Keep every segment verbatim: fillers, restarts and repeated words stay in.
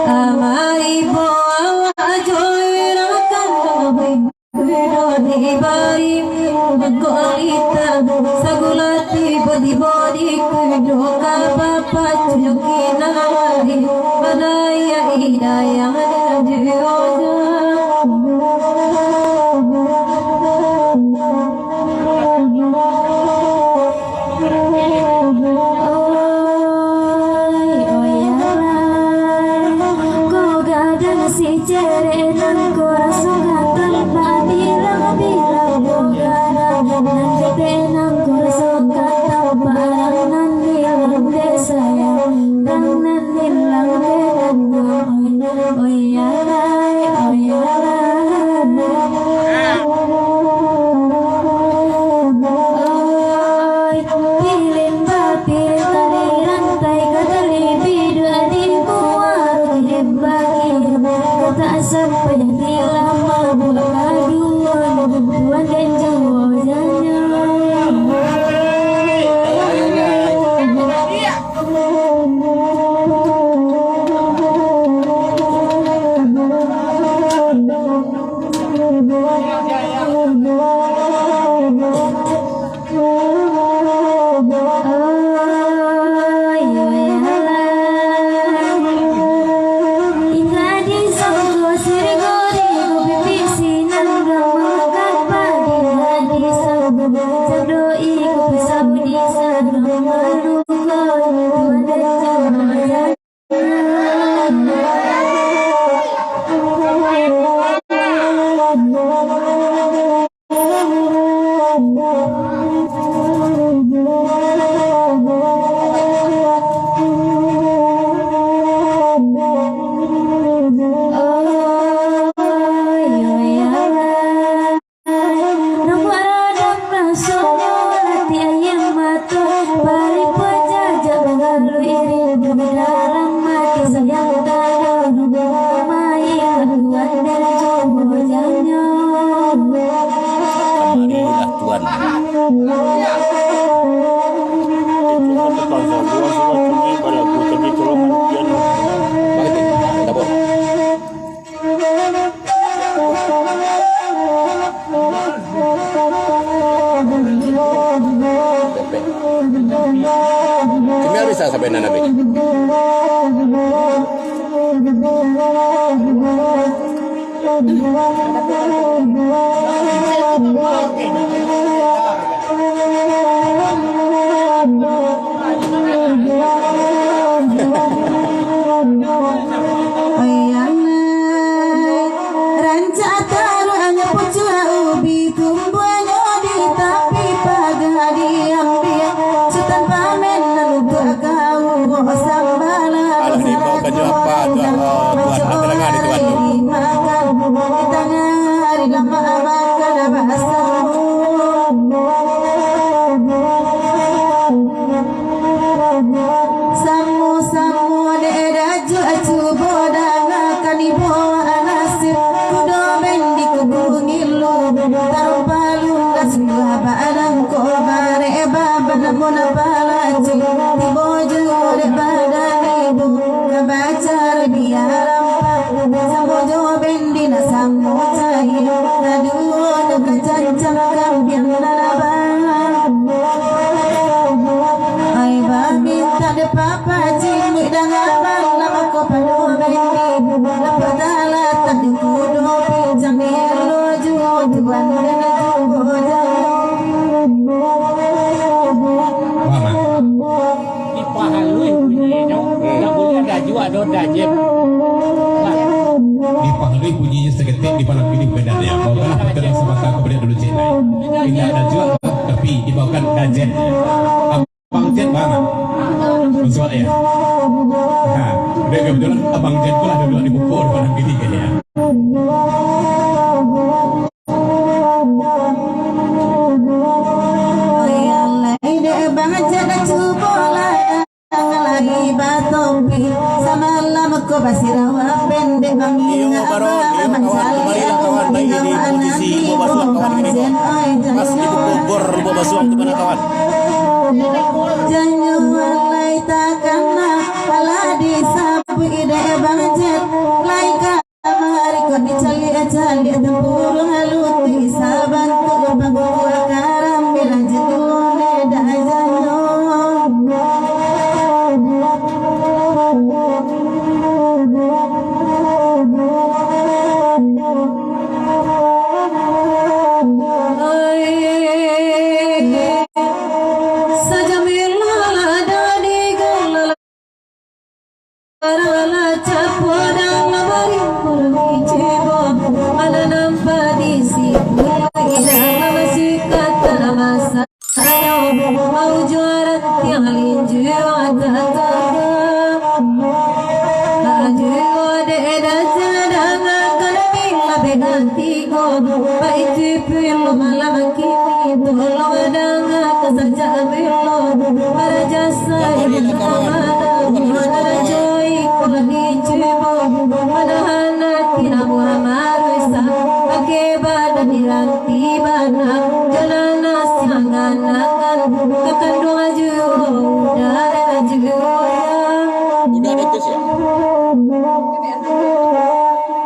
Amai bawa joy rakan. Kudo dibari mangko alita, sagula tibo-tibo di kudo ka bapacuki nari, manaya idayang di oja. Oi, oi, alah, ko gadang si cerek nan ko rasokan tanpa bilang-bilang ko gadang, nan ketek nan ko rasokan tanpa rang nan bilang dek sayang, rang nan bilang dek nan oi, oi, alah, oi, alah. Oi, pilin bapilin tali rantai ka tali biduak di muaro kidin bagi. Kok tak sampai di lama buat kaduan, buat ganjang wajanyo. Nampak radang raso ati ayam mato, bari pajajak bagalu iri, dalam mati sayang tado, main lakuan dan jomo janyo. Marilah Tuan. Itu kan tukang sabu, sabu cumi pada aku, tapi tolong pian. Baik, tak apa. Kami bisa sampai nan habis. Oi, anai, rancak taruahnyo pucuak ubi, tumbuahnyo di tapi paga diambiak. Sutan pamen lalu buak kau, sambalah. Alah, dibawakan jo apa tu, ah, Tuan? Nak terangkan di Tuan tu. Makan, di tangah hari lamak makan basah. Samo-samo dek Rajo cubo dangakan ibo nasib. Kudo bendi kubu ngilu, tarung palu lah sungguah badangko barek baban mun palacu. Tibo juo dek badan ibu, ka bacar biar rampak. Samo jo bendi nak samo cair, kaduo nyo ka cancang kambiang nan abah. Ai bamintak dek papa cimuik dangan abang, lah mako pado bendi, lah patalatak di kudo pincang, elo juo tuan, elo juo janyo. Paham, ah? Dipahalui bunyinyo, hmm, ndak buliah dajuak doh dajem. Nah. Dipahalui bunyinyo saketek, dipahalui di badannya. Bawakanlah putih sabanta ka buliah dulu, cek lai. Indak dajuak, tapi dibawakan dajem. Abang Cek, paham, ah? Masuak, ya? Ha, udah kebetulan. Abang Jen ko lah duduak di muko, di malam kini kayaknya. Iyo, kawan, iyo, kawan, kembalilah, kawan, lagi di Lubuk Basuang, kawan, kini, kawan. Pas di Lubuk Bor, Lubuk Basuang tu mana, kawan? Janyo alai takana, alah disabuik dek Bang Jet, lai ka Kamari ko dicaliak-caliak tempuru haluti sabantuk pagukuak karambilan jadulun dah janyo. Ai, sajamil lah dah digalak. Arala capodang lah barimbun icebo, mananam padi sipuluah indak lah masih kata masa. Aujuaran tiang linjuang tataga. Ajuo dek daja dangakan bilang beati. Baitu pulo malam kini, tolong dangakan sajo pulo. Baraja sayo amanah, manarajo iko dicubo. Manahan ati namuah marusak, pakai badan diranti bana. Jalan nasiangan-angan, kakanduang juo, udah ada juo. Udah ada tu siap.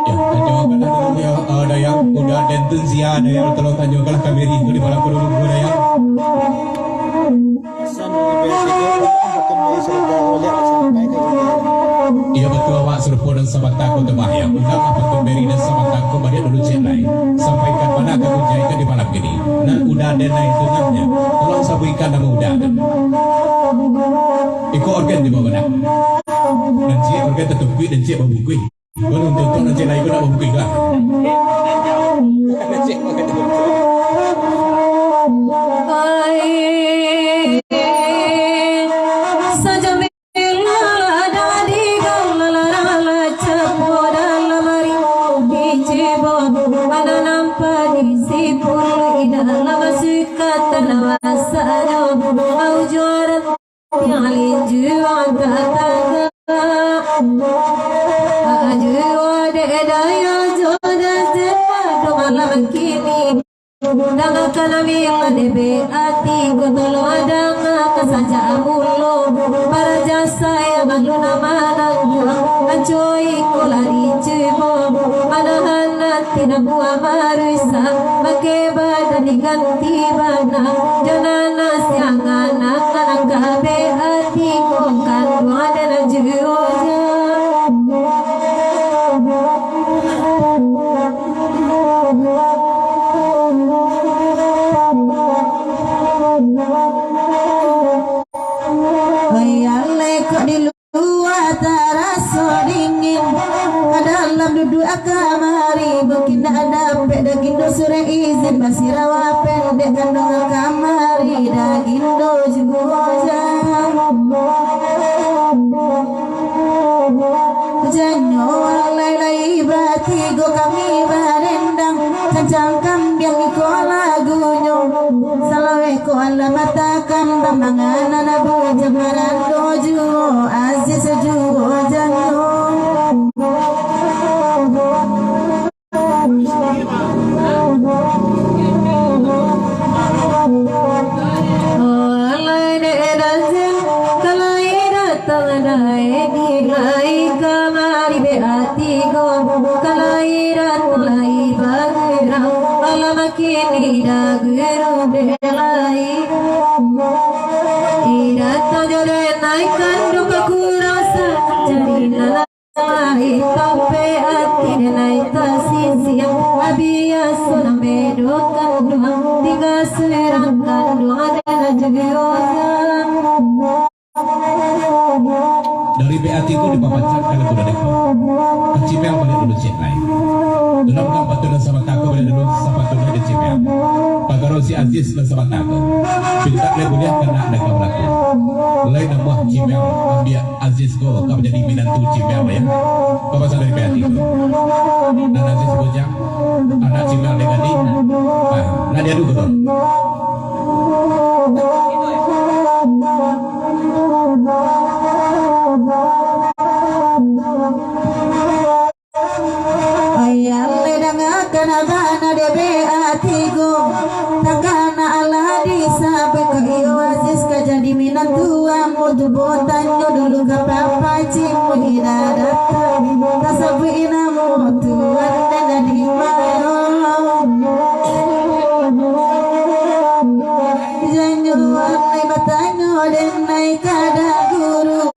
Ya, tanyo bana dulu ya, eh, Dayang. Udah den tun sia, Dayang, tolong tanyokanlah ka Mary tu di malam ko dulu, Dayang. Iyo, batua awak sarupo nan sabanta ko tamahiang. Undanglah patun Mary nan sabanta ko baliak dulu ciek lai. Sampaikan bana ka Gunjai ka di malam kini. Nan udah den lai tungannyo. Tolong sabuikan namo udah den. Iko organ di bawah bana. Nan ciek organ tatumpuik, nan ciek babungkuih. Ko nonton tu nan ciek lai ko nak babuka lah. Ai, sajamil lah dah digalak, capo dalam ari, dicebo, mananam padi sipuluah indak lah masih kata masa. Aujuaran Yang linjuang tatangga, ajuo dek dayo jo dek sena do malam kini. Dangakan ambilan dek ati ko, tolong dangakan sajak mulo. Baraja sayang alun manangguang, anco iko lah dicubo. Manahan ati nan buah marusak, pakai badan diganti bana. Jangan nasiangan anak-anak kabeh, ati ko kanduang den juo ja. Oi, alai kok di luar taraso dingin, ka dalam duduak kamari, bukin dak dapek dagindo surek izin, basirawa pendek kanduang kamari, dagindo juo ja. Janyo alai lai batigo kami barendang, cancang kambiang iko lagunyo. Salaweh ko alah mata kambang, manganan abu jamaran do juo, aziz juo janyo. Alai dek dazil, kalai datang dai di lai kamari be ati go, kalai datang lai bagirang, alah makin ida guru de lai. Ida tanyo de naikan duka kurang sa, jadi nana Lai tampek ati den lai tasisiang, abiaso nan bedo kanduang, tingga surang kanduang den lah juo ja. Dari B A T ko dipapancang ka lagu dari ko. Kacimang baliak dulu ciek lai. Dalam gang patuh dan sama tako baliak dulu, sapatuhnyo kacimang. Pagar Kalau si Aziz lah sabanta ko, pintak lai buliah ka nak deka balaku. Lai namuah Cimel ambiak Aziz ko ka manjadi minantu Cimel, ya. Ka pasan dari P A T ko. Nan Aziz bujang, anak Cimel dek gadih. Ah, nak diadu ko tu. Ayah le dangakan bana dek P A tigo. Takana alah disabuik ka iyo Aziz ka jadi minantu ambo tu. Bo tanyo dulu ka papa Cimel, indak datang. Tasabuik indak mo tuan den di mano. Janyo alai batanyo den nai kada guru.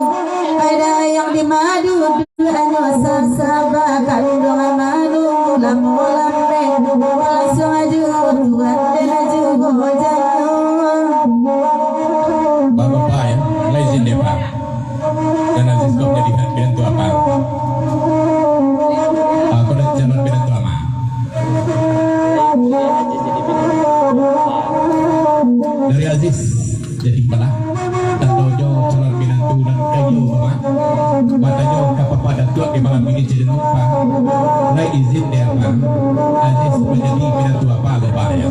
Ai dayang di madu. Anyo sasaba kanduang manu, lamo lambe, langsung aju tuan den aju gojanyo. Bapak, ya, lai izin dek Pak. Dan Aziz kau jadi minantu Apa? Ah, kau dah calon minantu Ama. Dari Aziz. Jadi, malah, tandonyo calon minantu nan kayo, Bapak. Batanyo ka Papa Datuak di malam ini, jadi lupa. Lai izin dek Apa? Aziz manjadi minantu Apa, Bapak, ya.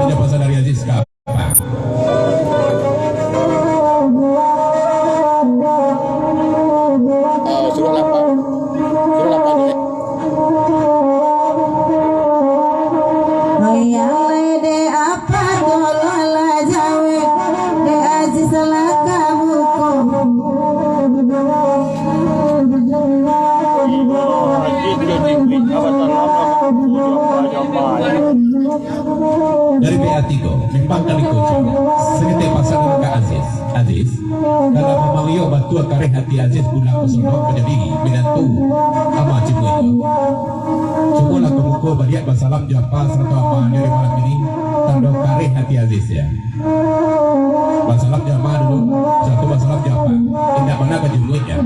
Tanya pasal dari Aziz ka Apa? Ah, suruh lapar. Suruh lapar ni, eh. Ayah lai dek Apa tolong lah jawek, dek Aziz salah ka muko. Dari P A tigo, memang kali ko, Cik. Saketek pasan ka Aziz. Aziz, kalau mamang iyo batua kareh ati Aziz pulang ka Solok manjadi minantu Ama Cimui ko. Cubolah ka muko baliak basalam jo Apa sarato Ama di malam ini, tando kareh ati Aziz, ya. Basalam jo Ama dulu, sarato basalam jo Apa. Indak bana ka jumuik, ya.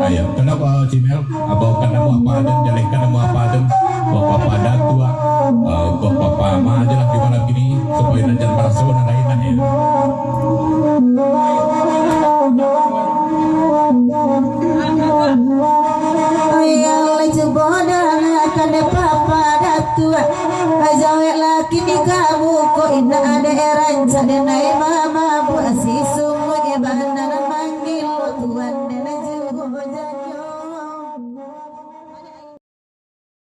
Ayo, kenapa, Cimel? Abaukan namo Apa den, jalehkan namo Apa den. Goh Papa Datuak, ah, goh Papa Ama ajalah di malam kini, supayo nan jan maraso nan lain lah, ya. Ayah lai cubo dangakan dek Papa Datuak. Jawek lah kini ka muko, indak ado rancak den ai mamabuak, sisungguahnyo bana nan manggilo tuan den juo janyo.